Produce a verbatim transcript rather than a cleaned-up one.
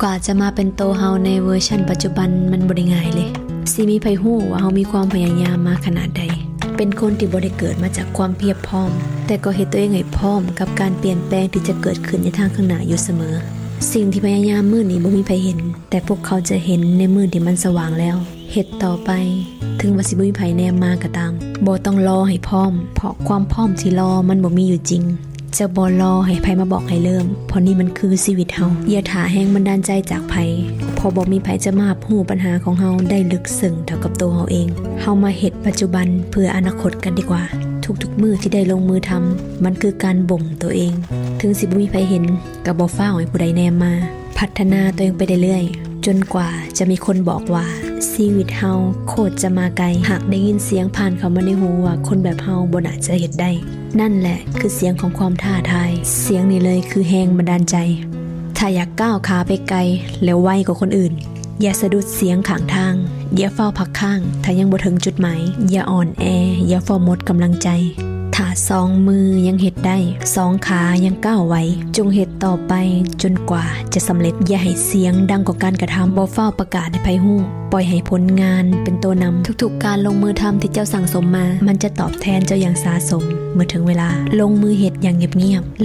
กว่าจะมาเป็นโตเฮาในเวอร์ชันปัจจุบันมันบ่ได้ง่ายเลย สิมีไผฮู้ว่าเฮามีความพยายามมาขนาดใด เป็นคนที่บ่ได้เกิดมาจากความเพียบพร้อม แต่ก็เฮ็ดตัวเองให้พร้อมกับการเปลี่ยนแปลงที่จะเกิดขึ้นในทางข้างหน้าอยู่เสมอ สิ่งที่พยายามมื้อนี้บ่มีไผเห็น แต่พวกเขาจะเห็นในมื้อที่มันสว่างแล้ว เฮ็ดต่อไป ถึงว่าสิบ่มีไผแนมมาก็ตาม บ่ต้องรอให้พร้อม เพราะความพร้อมที่รอมันบ่มีอยู่จริง จะบ่รอให้ไผมาบอกให้เริ่ม เพราะนี่มันคือชีวิตเฮา อย่าถ่าแรงบันดาลใจจากไผ เพราะบ่มีไผจะมารับรู้ปัญหาของเฮาได้ลึกซึ้งเท่ากับตัวเฮาเอง เฮามาเฮ็ดปัจจุบันเพื่ออนาคตกันดีกว่า ทุกๆมื้อที่ได้ลงมือทำ มันคือการบ่มตัวเอง ถึงสิบ่มีไผเห็น ก็บ่ฟ้าวให้ผู้ใดแนมมา พัฒนาตัวเองไปเรื่อยๆ จนกว่าจะมีคนบอกว่า ชีวิตเฮาโคตรจะมาไกล หากได้ยินเสียงผ่านเข้ามาในหูว่าคนแบบเฮาบ่น่าจะเฮ็ดได้ นั่นแหละคือเสียงของความท้าทาย เสียงนี้เลยคือแรงบันดาลใจ ถ้าอยากก้าวขาไปไกล แล้วไวกว่าคนอื่น อย่าสะดุดเสียงข้างทาง อย่าฟ้าวพักค้าง ถ้ายังบ่ถึงจุดหมาย อย่าอ่อนแอ อย่าฟ้าวหมดกำลังใจ ถ้าสองมือยังเฮ็ดได้ สองขายังก้าวไหว จงเฮ็ดต่อไปจนกว่าจะสำเร็จ อย่าให้เสียงดังกว่าการกระทำ บ่ฟ้าวประกาศให้ไผฮู้ ปล่อยให้ผลงานเป็นตัวนำ ทุกๆการลงมือทำที่เจ้าสั่งสมมา มันจะตอบแทนเจ้าอย่างสาสม เมื่อถึงเวลา ลงมือเฮ็ดอย่างเงียบๆ